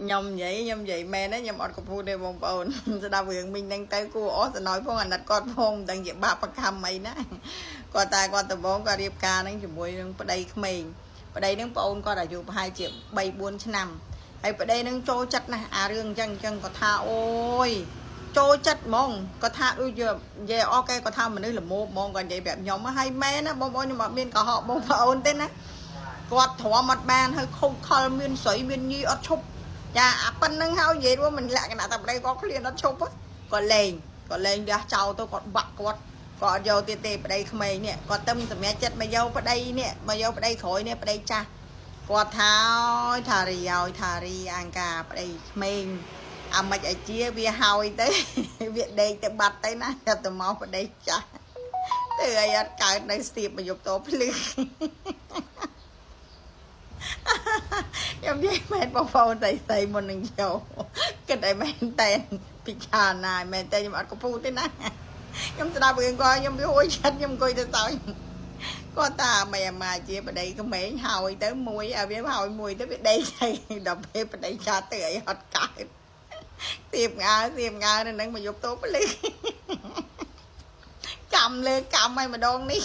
ខ្ញុំនិយាយមែនណាខ្ញុំអត់កពូទេបងប្អូនស្ដាប់រឿងមីងហ្នឹងទៅគួរអស់សំណោចផងអាណិតគាត់ផងមិនដឹងជាបាបកម្មអីណាគាត់តែគាត់ដំបងគាត់រៀបការហ្នឹងជាមួយនឹងប្តីក្មេងប្តីហ្នឹងប្អូនគាត់អាយុប្រហែលជា3 4ឆ្នាំហើយប្តីហ្នឹងចូលចិត្តណាស់អារឿងអញ្ចឹងអញ្ចឹងគាត់ថាអូយចូលចិត្តហ្មងគាត់ថាដូចជានិយាយអស់គេគាត់ថាមនុស្សល្មោបហ្មងគាត់និយាយប្រាប់ខ្ញុំហើយមែនណាបងប្អូនខ្ញុំអត់មានកុហកបងប្អូនទេណាគាត់ទ្រាំអត់បានហើយខុសខលមានស្រីមានញីអត់ឈប់ចាអាប៉ុណ្្នឹងហើយនិយាយរួមមិនលក្ខណៈតែប្តីគាត់ឃ្លានអត់ឈប់គាត់លេងគាត់លេងលះចោលទៅគាត់បាក់គាត់គាត់អត់យកទៀតទេប្តីក្មេងនេះគាត់ទៅសម្រាប់ចិត្តមកយកប្តីនេះមកយកប្តីក្រោយនេះប្តីចាស់គាត់ថាអើយថារីឲ្យថារីអង្ការប្តីក្មេងអាមិនឲ្យជាវាហើយទៅ វាដេកទៅបាត់ទៅណាទៅមកប្តីចាស់ទៅអីអត់កើតនៅស្ទាបមកយប់តភ្លឺ ខ្ញុំនិយាយមែនបងប្អូនស្រីៗមុននឹងយកគិតឲ្យមែនតែនពិចារណាឲ្យមែនតែខ្ញុំអត់កពូទេណាខ្ញុំស្ដាប់រឿងគាត់ខ្ញុំវាហួយចិត្តខ្ញុំអង្គុយទៅសើចគាត់តាមិនអាម៉ាជាប្តីក្មេងហើយទៅមួយឲ្យវាហើយមួយទៅវាដេកទៅដល់ពេលប្តីចាស់ទៅអីអត់កើតទៀបងើទៀបងើនៅនឹងមកយប់តោភ្លឺកម្មលើកម្មឲ្យម្ដងនេះ